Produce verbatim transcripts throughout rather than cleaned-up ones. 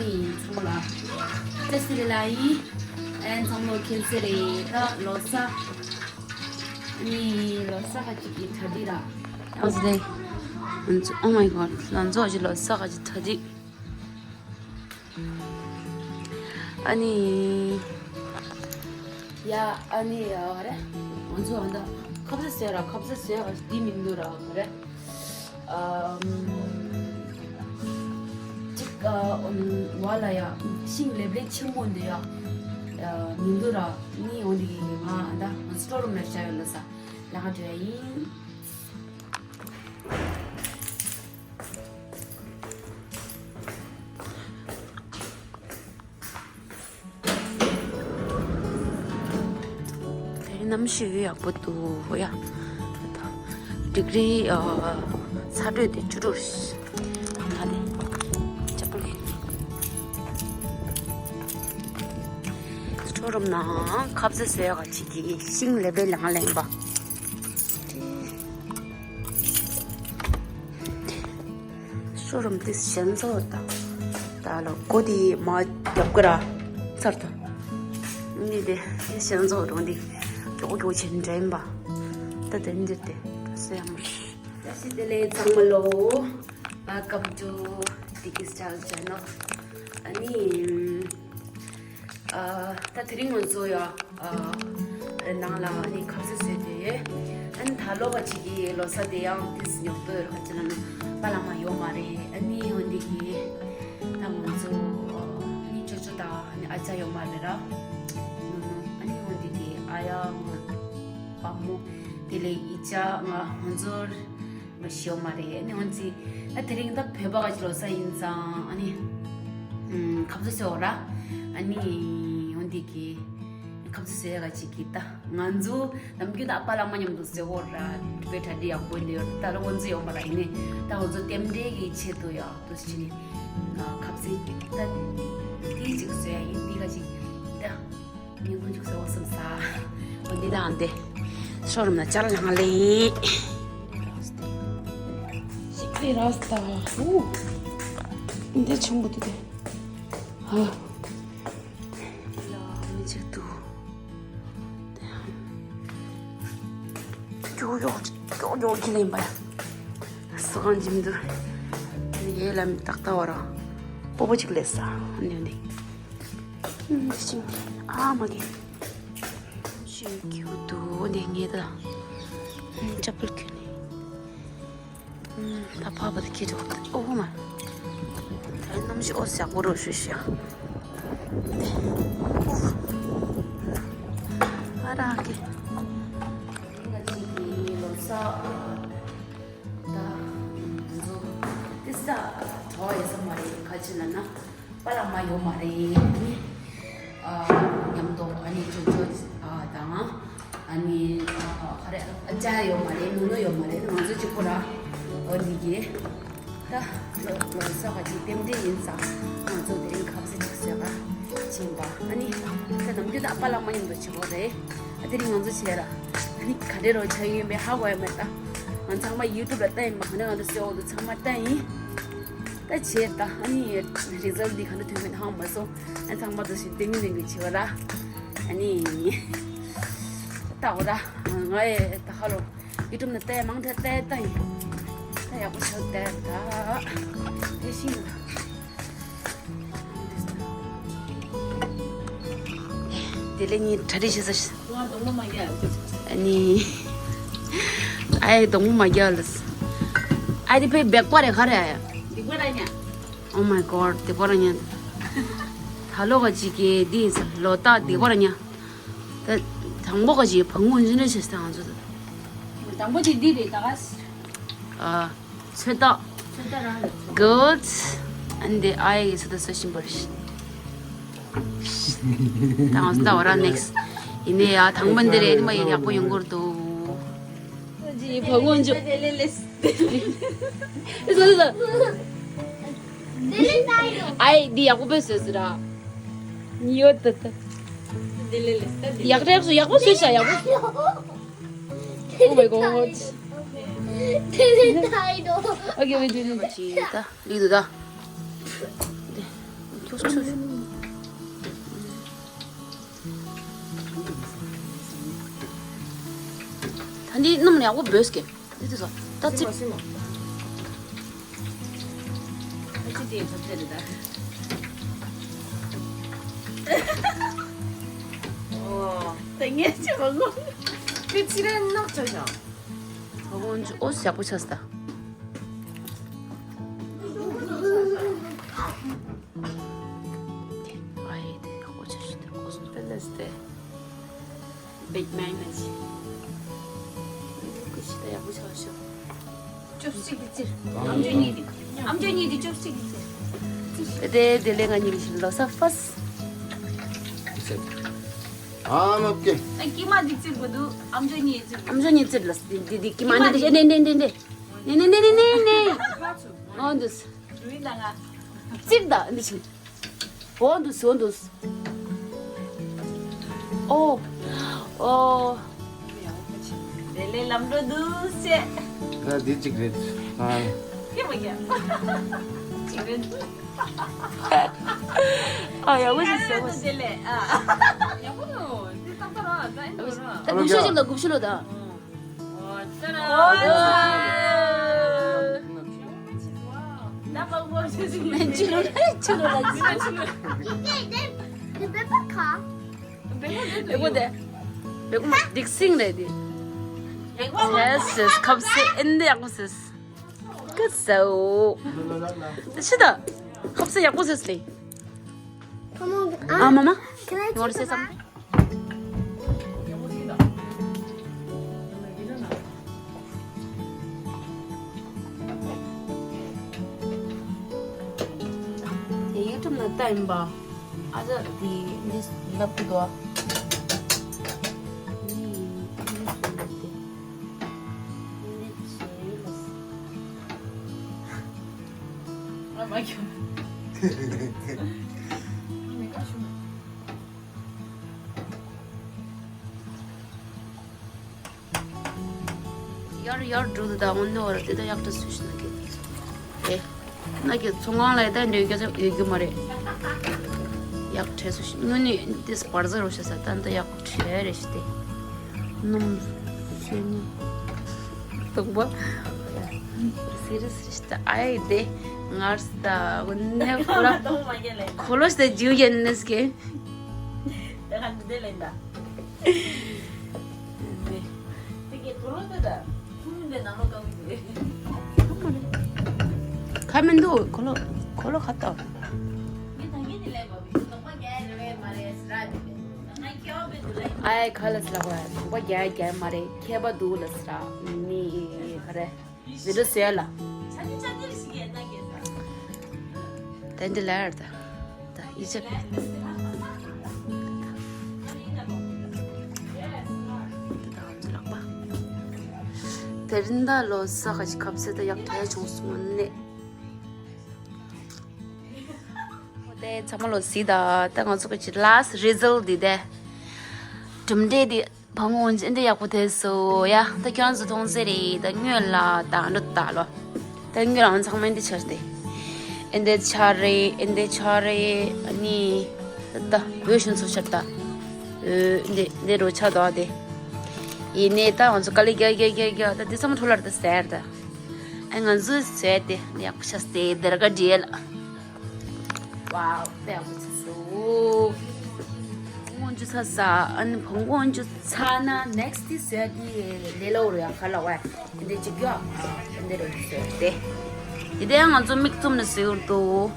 ནི་ཚང་མ་ལ་བཀྲ་ཤིས་བདེ་ལེགས་ཡིན། ཨན་ཚང་མ་ལོ་ཁྱེད་ཚེ་རེད། ད་ལོ་གསར་ནི་ལོ་གསར་ག་ཅིག་གི་གྲ་སྒྲིག་ར། ཨོ་ཟེ། Oh my god. ང་ཚོ་ཅི་ལོ་གསར་ག་ཅིག་གྲ་སྒྲིག་ཨ་ནི། ཡ་ཨ་ནི་ཡ་རེ། ང་ཚོ་ཨ་ད་ཁབ་ཟས་ཟོས་ར། ཁབ་ཟས་ཟོས་ར་འདི་མི་འདུག་ར་རེ། ཨམ། ཅིག་ཨ་ཨམ་བ་ལ་ཡ་ཤིང་ལེབ་ལེབ་ཆེན་པོ་འདི་ཡ་ཡ་མི་འདུག་ར། ནི་འོ་འདི་ང་ཨ་ད་ང་ཚོ་སྤྲོ་རུམ་ལ་བཞག་ཡོད་ལ་ས་ལ་ང་འགྲོ་ཡ་ཡིན། དེ་རིང་གནམ་གཤིས་ཡག་པོ་འདུག་ཡ། ཌིག་རི་ཨ་ཚ་དྲོད་དེ་བཅུ་དྲུག་རེད། ང་དེ་ཅག་པོ་ལས། སྤྲོ་རུམ་ནང་ཁབ་ཟས་ཟོས་ག་ཅིག་གི་ཤིང་ལེབ་ལེབ་ལང་ལེང་པ། ཤོ་རུམ་དེ་ཞན་ཚོ་དང་། ད་ལོ་གོ་དེ་མ་རྒྱབ་ཀ་ར་ཚར་དང་། ནི་དེ་ཞན་ཚོ་རུང་དེ་མགྱོགས་མགྱོགས་ཆེན་འདྲེན་པ། ད་དེ་འདིར་དེ་ད་སོ་ཡ་མ། བཀྲ་ཤིས་བདེ་ལེགས་ཚང་མ་ལོ། Welcome to Dicky Style Channel. ཨ་ནི། ཨ་ད་དེ་རིང་ང་ཚོ་ཡ་ཨ་ནང་ལ་ཨ་ནི་ཁབ་ཟས་བཟོས་ཏེ། ཨ་ནི་ད་ལོ་ག་ཅིག་གི་ལོ་གསར་དེ་ཡང་ཏིས་ཉོབ་ཏོ་ཡོད་ར། ཁ་ཅིག་ལ་ནི་པ་ལ་མ་ཡོད་མ་རེད། ཨ་ནི་འོན་ཏེ་གི་ད་ང་ཚོ་ཨ་ནི་ཅོ་ཅོ་དང་ཨ་ནི་ཨ་ཅག་ཡོད་མ་རེད་ར། ནོ་ནོ། ཨ་ནི་འོན་ཏེ་གི་ཨ་ཡ་ང་པ་མོ་དེ་ལས་ཨི་ཅག་ང་ང་ཚོར། མ་ཤེས་ཡོད་མ་རེད། ཨ་ནི་འོན་ཙི་ཨ་དེ་རིང་ད་བོད་པ་ག་ཅིག་ལོ་གསར་ཡིན་ཙང་ཨ་ནི་ཨམ་ཁབ་ཟས་ཟོས་ཡོད་ར། ཨ་ནི་འོན་ཏེ་གི་ཁབ་ཟས་ཟོས་ཡ་ག་ཅིག་གི་ད་ང་ཚོ་ནམ་རྒྱུན་ད་ཨ་པ་ལ་མ་མཉམ་དུ་ཟོས་ཡོད་ར། དཔེ་གྲ་སྒྲིག་ཡག་པོ་འདི་ཡོད། ད་ལོ་ང་ཚོ་ཡོད་མ་ར། ཡིན་ནི་ད་ང་ཚོ་རྟེན་འབྲེལ་གྱི་ཆེད་དུ་ཡག་ཏུ་ཕྱིན་ནི་ཁབ་ཟས་ད་དེ་ཅིག་ཟོས་ཡ་ཡིན། འདི་ག་ཅིག་ད། ཉིན་གུང་ཅིག་ཟ་བསམ་ས། འོ་འདི་དང་འདི། ཤོ་རུམ་ན་ཅར་ལང་ལེ། ཞིག་ལེ་ར་སྟ། ཨུ། འདི་ཆུང་གུ་དུ་དེ། ཧ། ལ་མི་ཅིག་ཏུ། ཀྱོ་ཀྱོ་ཀྱོ་ཀྱོ་ཁྱི་ལེན་པ་ཡ། སུ་གང་འཇིམ་དུ། ཡེ་ལ་མི་ཏག་ཏག་བ་ར། སྤོ་པོ་ཅིག་ལེ་ས། འདི་འདི། ཨ་མ་གི། ཤུ་ཁྱུ་དུ་ནས་ངེས་ད། ཅ་པལ་ཁྱུ་ནས། ད་ཕ་བ་ད་ཁྱེད་ཅོག་ཨོ་མ། ད་གནམ་གཤིས་ཨོ་ཟག་པོ་རོ་ཤུ་ཤ། ཨ་ར་ཀེ། ང་ཅིག་གི་ལོ་གསར། ད་ང་ཚོ་ཏི་ས་གྲོ་ཡོད་ས་མ་རེད། ཁ་ཅིག་ན་ན་པ་ལ་མ་ཡོད་མ་རེད། ཨ་མཉམ་དུ་ཨ་ནི་ཅོ་ཅོ་ཨ་དང་ཨ་ནི་ཨ་ཧ་རེ་ཨ་ཅག་ཡོད་མ་རེད། ནུ་ནུ་ཡོད་མ་རེད། ང་ཚོ་གཅིག་པོ་ར། འོ་འདི་གི་ད་ལོ་ལོ་གསར་ག་ཅིག་རྟེན་འབྲེལ་ཡིན་ཙང་ང་ཚོ་དེ་རིང་ཁ་ཟས་ཅིག་བཟོས་པ་ཕྱིན་པ། ཨ་ནི་ད་ནམ་རྒྱུན་ད་ཨ་པ་ལ་མ་མཉམ་དུ་བྱེད་དགོས་རེད། ཨ་དེ་རིང་ང་ཚོ་བྱས་ར། ཨ་ནི་ག་རེ་རོ་ཆ་ཡོད་མེད་ཧ་གོ་ཡ་མེད་ད། ང་ཚང་མ་ཡུ་ཊུབ་ལ་ལྟ་ཡིན་པ། ག་ནས་ང་ཚོ་སེ་འོ་དུ་ཚང་མ་ལྟ་ཡིན། ད་བྱས་ད་ཨ་ནི་རི་ཛལ་འདི་ག་འདྲ་ཐོན་མིན་ཧ་མ་སོང་། ཨ་ཚང་མ་དུ་ཞིག་ཏིང་ངེ་འཛིན་གྱི་བྱེད་པ་ལ། ཨ་ནི་ད་འོ་ད་ང་ཡི་ད་ཧ་ལོ་ཡུ་ཊུབ་ནས་ལྟ་ཡ་མང་དྲགས་ལྟ་ཡ་ལྟ་ཡིན། ད་ཡག་པོ་ཆགས་ལྟ་ཡ་ད་དེ་ཤིང་། དེ་ལས་ངས་གྲ་སྒྲིག་བྱེད་ས་ཞིག་ང་གདོང་མོ་མ་རྒྱག་ཨ་ནི། ཨའི་གདོང་མོ་མ་རྒྱག་ལ། ཨའི་དེ་ཕའི་སྦེག་པ་རེད་ག་རེ་ཨ་ཡ། སྡིག་པ་ར་ཉ། Oh my god། སྡིག་པ་ར་ཉ། ད་ལོ་ག་ཅིག་གི་འདི་ཡིན་ས་ལོ་རྟགས་སྡིག་པ་ར་ཉ། ད་དང་པོ་ག་ཅིག་བང་མོ་འཇུ་ནས་བྱེད་ས་ང་ཚོ་ད། དང་པོ་དེ་འདི་རེད་ད་ག་ཨ། ཚོད་ལྟ། ཚོད་ལྟ་རང་རེད། Good. ཨ་ནི་དེ་ཨ་ཡ་གི་ཚོད་ལྟ་ཟ་བཞིན་པ་རེད། ད་ང་ཚོ་ད་འོ་ར་next། ཡིན་ནའི་ཡ་དང་པོ་འདི་རེད། ཨ་ནི་མ་ཡིན་ཡག་པོ་ཡོང་གི་རེད་འདུག་ཇི་ཡི་བ་ངོ་འཇུ། ཨེ་ཟོ་ཟོ། ཨའི་འདི་ཡག་པོ་བཟོས་ཟེར་ར། ཉི་ཡོད་ད་ད། ཡག་རེད་སོ་ཡག་པོ་བཟོས་ཤག་ཡག་པོ། Oh my god. Okay, wait, wait, wait. ཅི་ད་ལིག་འདུག་ད། དེ། ཁྱོད་ཚོས། ད་འདི་སྣུམ་ཡག་པོ་སྦོས་ཀྱི། འདི་དེ་ཚོ་ད་ཙིག་སྲིད་མ་སྲིད་མ། ཨ་ཅི་དེ་ཚོ་དེ་རེད་ད། ཨོ། ད་ངས་ཅི་མ་གོ། ཁྱོད་ཅི་རེད་ནག་ཆ་ཤག་ཨོ་ཡག་པོ་ཆགས་སོང་ད། ཨ་ཡེ་དེ་ཡག་པོ་ཆགས་ཤག་ད་ཨོ་སོ་པེ་ལེས་དེ། བེག་མེན་ནི་ཅི། ཀུ་ཤི་ད་ཡག་པོ་ཆགས་ཤག་ཅོབ་སི་ཊིག་གི་ཚིར། ཨམ་ཅོག་གཉིས་དེ། ཨམ་ཅོག་གཉིས་དེ་ཅོབ་སི་ཊིག་གི་ཚིར། དེ་དེ་ལས་ང་གཉིས་ཀྱི་ལོ་ས་ཧྥས། ཨ་མ་ཀེ། ཨ་ཀི་མ་དེ་ཚིར་གོ་འདུག་ཨམ་ཅོག་གཉིས་ཚིར། ཨམ་ཅོག་གཉིས་ཚིར་ལ་དེ་དེ་དེ་ཀི་མ་དེ་དེ་ནེ་ནེ་ནེ་ནེ་ནེ་ནེ་ནེ་ནེ་ནེ། ཨོ་འདུག་རུའི་ནང་ང་། ཚིར་ད་འདི་ཆིན། འོ་འདུག་འོ་འདུག་ཨོ། ཨོ། དེ་ལས་ལམ་འགྲོ་འདུག་ཟེར། ང་འདི་གཅིག་རེད། ཨ། ཡེ་མ་ཡ། གཅིག་རེད། ཨ་ཡག་པོ་ཞིག་ཟེར་བ། དེ་ལས་ཨ། ཡག་པོ་འདུག་འདི་ཏག་ཏག་ར་ད་ཨིན་འགྲོ་ར། ད་དགུ་བཤུ་ཞིག་ལ་དགུ་བཤུ་ལ་ད། ཨོ། ད་ལོ་ད་ལོ་ད་ལོ་ད་ལོ། ཕྱི་ལོ་ལ་ཕྱི་ལོ་ལ་ཕྱི་ལོ། བེ་གོ་དེ། བེ་གོ་མ་སྡིག་སྲིང་རེད་དེ། ཡེ་སི་ཡེ་སི། ཁབ་སེ་ཨེ་འདི་ཡག་པོ་སེ། ཀི་སའོ། དེ་ཤི་ད། ཁབ་སེ་ཡག་པོ་སེ་ལེ། Come on, ཨ་མ་མ། Can I take a bite? དེ་ཡུ་ཊུབ་ནང་ལྟ་ཡིན་པ། ཨ་ཅག་དེ་འདི་ལབ་ཀྱི་འདུག་འདི་འདི་སུ་འདི་འདི་བྱས་ལ། ཨ་མ་ཁྱོད། ཡར་ཡར་འགྲོ་དུས་ད་འོ་ནོར་དེ་ད་ཡག་ཏུ་སུ་ཞིག་ན་གི་ཨེ། ན་གི་ཚོང་ཁང་ལ་ད་འདྲེ་རྒྱུ་ཡོད་རྒྱུ་མ་རེད། ཡག་ཁྲེ་སུ་ཞིག་ཉོ་ནི་དེ་སྤར་ཟེར་རོ་ཤ་ས་ད་ད་ཡག་ཁྲེ་རེ་ཞིག་སྟེ། སྣུམ་སོན་ནི། དུག་པ། སི་རི་སི་རི་ཞིག་ད་ཨའི་དེ་ངར་ས་ད་འོ་ནེ་ཁོ་ལ་ཁོ་ལོ་ཞིག་ད་ཇུ་ཡན་ནེ་སྐེ། ད་ག་འདི་ལེན་ད། ཁ་མི་འདུག་འཁོར་ལོ་འཁོར་ལོ་ཁ་ཏོ། ཨའི་ཁ་ལ་སི་ལ་གོ་ཡ་དང་པོ་རྒྱ་རྒྱ་མ་རེད་མཁས་པ་འདུག་ལ་སི་ར་མི་ཁ་རེ་ཟི་ལུ་ཟེར་ལ། ད་འདི་ལ་ཡར་ད། ད་ཡི་ཅག་དེ་རིན་ད་ལོ་ས་ག་ཞིག་ཁབ་སེ་ད་ཡག་ཐལ་བྱུང་སོང་ནས། དེ་ཚང་མ་ལོ་སི་ད་ད་ང་ཚོ་གི་ཅི་last result འདི་དེ། གྲུབ་འབྲས་འདི་བང་འོན་ཅི་འདི་ཡག་པོ་ཐལ་སོ་ཡ། ད་ཁྱོད་རང་ཚོ་མཐོང་ཟེར་རེད་ད་སྔོན་ལ་ད་འགྲོ་ད་ལོ། ད་ངོས་རང་ཚང་མ་འདི་ཆར་ཏེ། ཨེ་འདི་ཆར་རེ་ཨེ་འདི་ཆར་རེ་ཨ་ནི། ད་འོད་ཤིན་ཚོ་ཆར་ད། འོད་འདི་འདི་རོ་ཆ་དོ་དེ། ཡིན་ནའི་ད་ང་ཚོ་དཀའ་ལས་རྒྱག་རྒྱག་རྒྱག་རྒྱག་ད་འདི་ཚང་མ་འཕྲོ་ལར་ད་ཟེར་ད། ཨ་ང་ཚོས་ཟེར་ཏེ་ཡག་པོ་ཆགས་ཏེ་དེར་ག་འདྲེལ། ཝའོ། དཔེ་ཡག་པོ་ཆགས་སོ། ཕུང་པོ་འཇུ་ཚར་ས། ཨ་ནི་ཕུང་པོ་འཇུ་ཚར་ན་next དེ་ཟེར་དེ་ལས་སླ་པོ་རེད་ཡ། ག་ལ་བ་འདི་ཅིག་ཡོད། འདི་རེད་ཟེར་ཏེ། དེ་དེ་ང་ཚོ་མིག་བཙུམ་ནས་ཟེར་འདུག་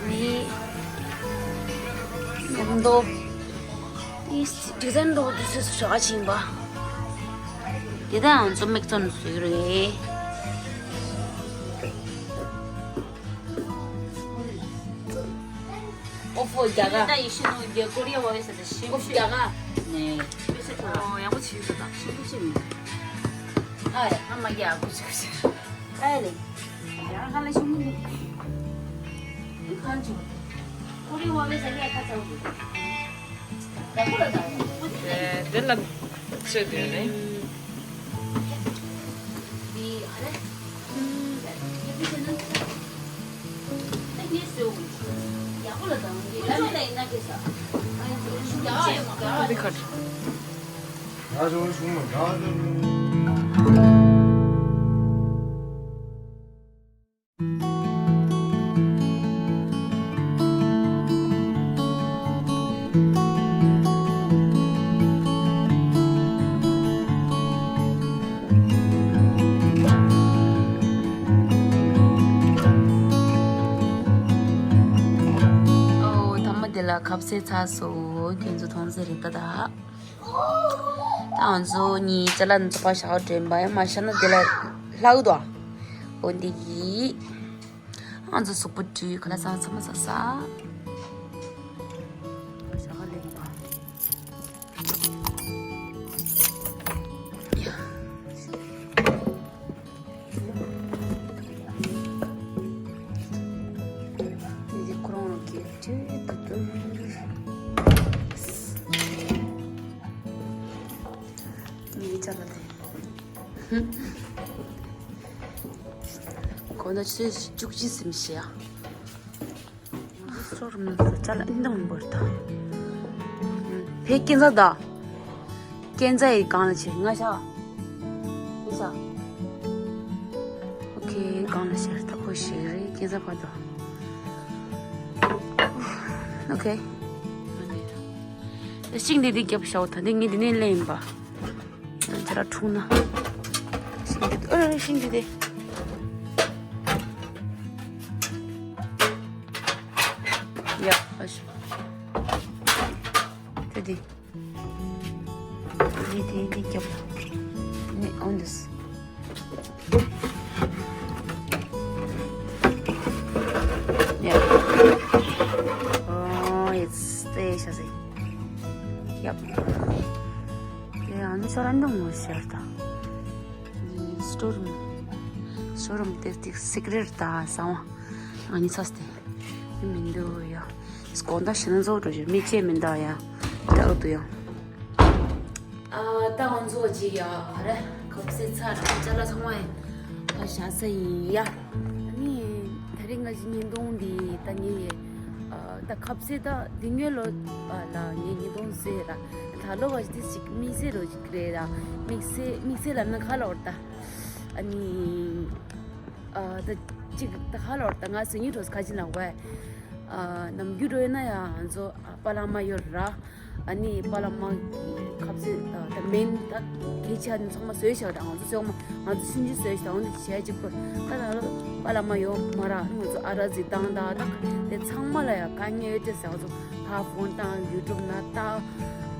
འདི་ཉམས་མདོ། འདི་design འགྲོ་འདུག་ཟེར་སོ་ཞག་ཕྱིན་པ། དེ་དེ་ང་ཚོ་མིག་བཙུམ་ནས་ཟེར་རེད། ཨོ་ཕོ་རྒྱ་གར། ད་ཡེ་ཤེས་ནོ་རྒྱ་ཀོ་རི་ཡ་བ་བས་ཟེར་ཏེ་ཤེས། ཨོ་ཕོ་རྒྱ་གར། ནས། ཨོ་ཡག་པོ་བྱེད་ཡོད་ད། ཤེས་པོ་བྱེད་མི། ཨ་ཡ་ཨ་མ་རྒྱ་ཡག་པོ་བྱེད་ཤེས། ཨ་ཡ་ལེ། རྒྱ་གར་ཁ་ལ་ཤེས་མི་ནི། ཨི་ཁ་ཅུ། ཀོ་རི་ཡ་བ་བས་ཟེར་ཡ་ཁ་ཚ་བོ། ད་ཀོ་ལ་ད་བོ། དེ་ལ་ཚོད་དེ་རེད། འདི་ཨ་རེ། ཨུམ། ཡེ་པི་ཟེར་ན། ད་ངས་ཟེར་བ། ཨོ། ཐ་མ་དེ་ལ་ཁ་ཟས་ཚར་སོང་། ཁྱེད་ཚོ་མཐོང་ས་རེད་ད་ད། ད་ང་ཚོ་གཉིས་ཅ་ལག་འཛོག་པ་བཞག་དྲན་པ་ཡང་མ་བཞག་ན་དེ་ལ་ལྷག་འདུག་འོ་འདི་ཡིས། ང་ཚོ་གཟུགས་པོ་བཀྲུས། ཁ་ལག་ཟ་ཚང་མ་ཟ་ས། ཞག་ལས་པ། ཡ། འདི་ཁོ་རང་གི་བཀྲུས་ད་དུ། ངའི་ཅ་ལག་དེ། གོ་ན་ཆུ་བཅུ་གཅིག་ཟིན་ཤག་ཡ། སོར་མོ་ཅ་ལག་འདང་བར་ད། ཕེ་ཀན་ཛ་ད། ཀན་ཛ་ཡི་གང་ལ་ཆེ་ང་ཤ། ང་ཤ། ཨོ་ཁེ། གང་ལ་ཤར་ད་ཁོ་ཤེས་རེད། ཀན་ཛ་བར་ད། ཨོ་ཁེ། ཤིང་འདི་འདི་རྒྱབ་ཤའོ་ད་འདི་ངས་འདི་ནས་ལེན་ཡིན་པ། ཅ་ལག་འཁྲུངས་ན། ཤིང་འདི་ཨ་ཤིང་འདི་དེ། ཡ་ཨ་ཤ། དེ་དེ། དེ་དེ་དེ་རྒྱབ་ལ། ནི་ཨོན་དུས། ཡ། ཨོ་ཡེས་དེ་ཤ་ཟེ། ཡབ། དེ་ཨ་ནི་ཤ་ར་འདང་ངོ་ཤར་ད། སི་ཊོར་རུམ། སི་ཊོར་རུམ་དེ་ཏིག་སི་ཀི་རེཊ་ད་གསང་བ། ཨ་ནི་ཚ་སྟེ། མི་འདུག་ཡ། སྐོར་ད་ཤི་ན་བཟོ་འགྲོ་ཞིག་མི་ཆེ་མི་འདུག་ཡ། ད་འུ་དུ་ཡང་། ཨ་ད་ང་ཚོ་ཅི་ཡ་ཨ་རེ་ཁབ་སེ་ཚ་ར་ཅ་ལག་ཚང་མ་ཡིན། ད་ཞག་ས་ཡིན་ཡ། ཨ་ནི་ད་རེས་ང་ཞིག་ཉིན་དུང་འདི་ད་ངས་ཨ་ད་ཁབ་སེ་ད་འདི་ངའི་ལོ་ལ་ངས་ཉིན་དུང་ཟེར་ར། ད་ལོ་བ་ཞིག་དེ་ཞིག་དམིགས་བསལ་ལོ་ཞིག་རེད་ར། དམིགས་བསལ་དམིགས་བསལ་ལབ་ན་ཁ་ལོར་ད། ཨ་ནི། ཨ་ད་ཅིག་ད་ཧ་ལོར་ད་ང་སི་ཉིན་གྲོས་ཁ་ཅིག་ལ་བས། ཨ་ནམ་རྒྱུན་འགྲོ་ཡོད་ན་ཡང་ང་ཚོ་ཨ་པ་ལགས་མ་ཡོད་ར། ཨ་ནི་པ་ལགས་མ་གི་ཁབ་ཟས་ཨ་ད་མེན་ད་གལ་ཆེ་ཨ་ནི་ཚང་མ་བཟོས་བཞག་ད་ང་ཚོ་ཚོད་མ་ང་ཚོ་ཆུང་ཆུང་བཟོས་བཞག་ད་འོན་ཏེ་བྱས་ཅིག་པ་ད་ད་ལོ་པ་ལགས་མ་ཡོད་མ་ར། ང་ཚོ་ཨ་ར་ཟི་དང་ད་ད་དེ་ཚང་མ་ལ་ཡང་དཀའ་ངལ་ཡོད་དེ་ཟེར། ང་ཚོ་ཕ་ཕོན་དང་ཡུ་ཊུབ་ན་ད་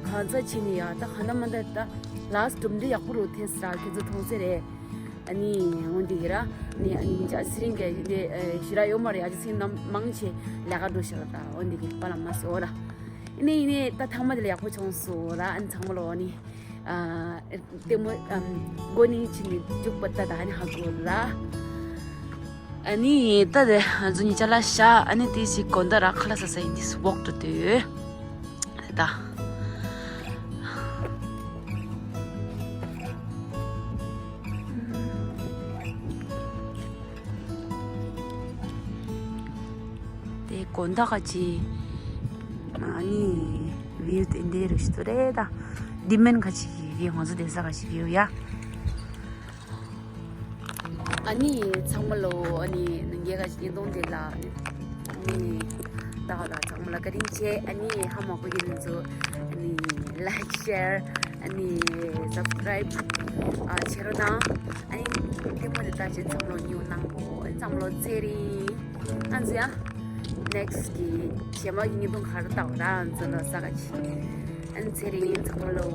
གང་ཚ་ཕྱིན་ནི་ཡ་ད་ག་ན་མ་ད་ད་ལགས་གྲུབ་འབྲས་ཡག་པོ་རུ་ཐེབས་ས་ཁྱེད་ཚོ་མཐོང་ཚེ་རེད། ཨ་ནི་འོན་ཏེ་ཡིན་ར། ནི་ཨ་ནི་ཅ་སི་རིང་གི་ལས་ཞི་ར་ཡོད་མ་རེད། ཨ་ཅི་སིང་ནམ་མང་ཆེ་ལས་ཀ་འགྲོ་ཤག་ད་འོན་ཏེ་གི་པ་ལ་མ་སོ་ར། ཨ་ནི་ཡིན་ནི་ད་ཐང་མ་དེ་ལ་ཡག་པོ་བྱུང་སོ་ར། ཨ་ནི་ཚང་མ་ལོ་ཨ་ནི་ཨ་ལྟད་མོ་ཨམ་མགོ་ནི་ཕྱི་ནི་རྒྱུག་པ་ད་ད་ཨ་ནི་ཧ་གོ་ར། ཨ་ནི་ད་དེ་ང་ཚོ་གཉིས་ཆ་ལ་ཤ་ཨ་ནི་དེ་ཞིག་གོན་ད་ར་ཁ་ལ་ས་ས་ཡིན་དེ་སུ་བོག་ཏུ་དུ། ད། དེ་དགོང་དག་ག་ཅི། ཨ་ནི་བིའུ་དེ་འདྲའི་རུ་ཞིག་ཏུ་རེད་ད། ཌི་མན་ག་ཅི་གི་བིའུ་ང་ཚོ་བསྡད་ས་ག་ཅི་བིའུ་ཡ། ཨ་ནི་ཚང་མ་ལོ་ཨ་ནི་ནང་རྒྱལ་ཁ་ཞིག་ཉིན་དུང་འདི་ལ་ཨ་ནི་ད་ལ་ཚང་མ་ལ་བཀའ་དྲིན་ཆེ། ཨ་ནི་ཧ་མ་གོ་ཡིན་ཚོ་ཨ་ནི་ལའིཀ་ཤེར་ཨ་ནི་སབ་སི་ཀ་རའིབ་ཨ་བྱེད་རོགས་གནང་། ཨ་ནི་ལྟད་མོ་འདི་ལྟ་བྱེད་ཚང་མ་ལོ་ཉིན་གནང་གོ། ཨ་ནི་ཚང་མ་ལོ་ཚེ་རིང་། ཨ་ནི་ཡ་ནེག་སི་གི་རྗེས་མ་གི་ཉིན་དུང་ག་རེ་ལྟ་བ་ར་ཨ་ནི་ཚོ་ལ་ས་ག་ཆེ། ཨ་ནི་ཚེ་རིང་ཚང་མ་ལོ།